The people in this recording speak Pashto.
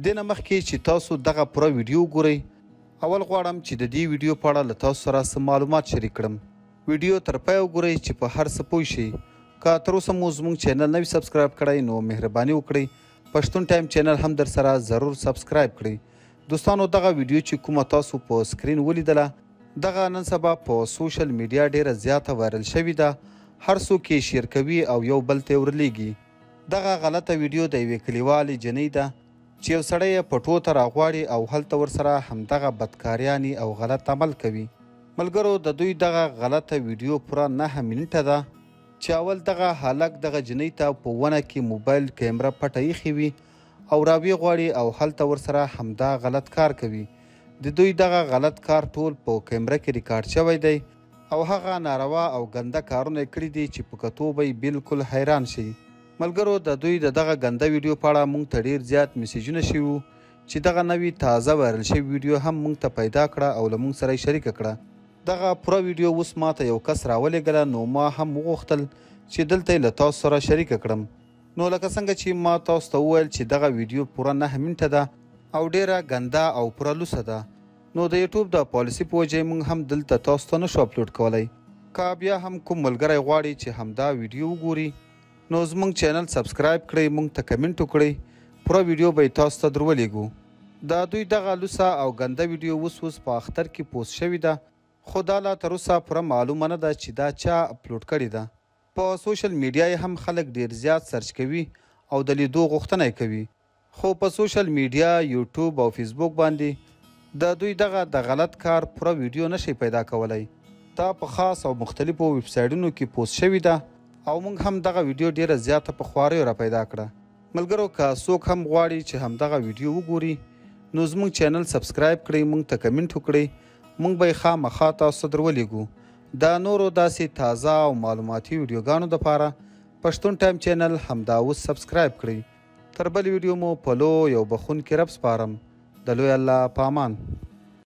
دې نه مخکې چې تاسو دغه پوره ویډیو وګورئ، اول غواړم چې د دې ویډیو په اړه له تاسو سره څه معلومات شریک کړم. ویډیو تر پایه وګورئ چې په هر څه پوه شئ. که تر اوسه مو زموږ چینل نه وي سبسکرایب کړی نو مهرباني وکړئ پښتون ټایم چینل هم در سره ضرور سبسکرایب کړئ. دوستانو دغه ویډیو چې کومه تاسو په سکرین ولیدله، دغه نن سبا په سوشل میډیا ډیره زیاته وایرل شوې ده، هر څوک یې شیر کوي او یو بل ته یې ورلیږي. دغه غلطه ویډیو د یوې کلیوالې جنۍ ده چې یو سړی یې پټو ته راغواړي او هلته ورسره همدغه بدکاریانې او غلط عمل کوي. ملګرو د دوی دغه غلطه ویډیو پوره 9 منټه ده چې اول دغه هلک دغه جنۍ ته په ونه کې موبایل کیمره پټه ایښې وي او راویې غواړي او هلته ورسره همدا غلط کار کوي. د دوی دغه غلط کار ټول په کیمره کې ریکارډ شوی دی او هغه ناروا او ګنده کارونه یې کړي دي چې په کتو به یې بالکل حیران شئ. ملګرو د دوی د دغه ګنده ویډیو په اړه مونږ ته ډیر زیات میسجونه شوي وو چې دغه نوې تازه وایرل شوې ویډیو هم مونږ ته پیدا کړه او له مونږ سره یې شریکه کړه. دغه پوره ویډیو اوس ما ته یو کس راولېږله نو ما هم وغوښتل چې دلته یې له تاسو سره شریکه کړم. نو لکه څنګه چې ما تاسو ته وویل چې دغه ویډیو پوره 9 منټه ده او ډیره ګنده او پوره لوسه ده، نو د یوټیوب د پالیسي په وجه مونږ هم دلته تاسو ته نشو اپلوډ کولی. که بیا هم کوم ملګری غواړي چې همدا ویډیو وګوري نو زموږ چینل سبسکرایب کړئ، مونږ ته کمنټ وکړئ، پوره ویډیو به یې تاسو ته درولېږو. د دوی دغه لوسه او ګنده ویډیو اوس اوس په اختر کې پوسټ شوې ده، خو دا لا تر اوسه پوره معلومه نه ده چې دا چا اپلوډ کړې ده. په سوشل میډیا یې هم خلک ډیر زیات سرچ کوي او د لیدو غوښتنه یې کوي، خو په سوشل میډیا، یوټیوب او فیسبوک باندې د دوی دغه د غلط کار پوره ویډیو نشئ پیدا کولی. دا په خاص او مختلفو ویب سایټونو کې پوسټ شوې ده او موږ هم دغه ویډیو ډیره زیاته په خواریو را پیدا کړه. ملګرو که څوک هم غواړي چې همدغه ویډیو وګوري نو زموږ چینل سبسکرایب کړئ، موږ ته کمنټ وکړئ، موږ به یې خامخا تاسو ته درولېږو. د نورو داسې تازه او معلوماتي ویډیوګانو دپاره پښتون ټایم چینل همدا اوس سبسکرایب کړئ. تر بلې ویډیو مو په لوی او بخښونکي رب سپارم. د لوی الله په امان.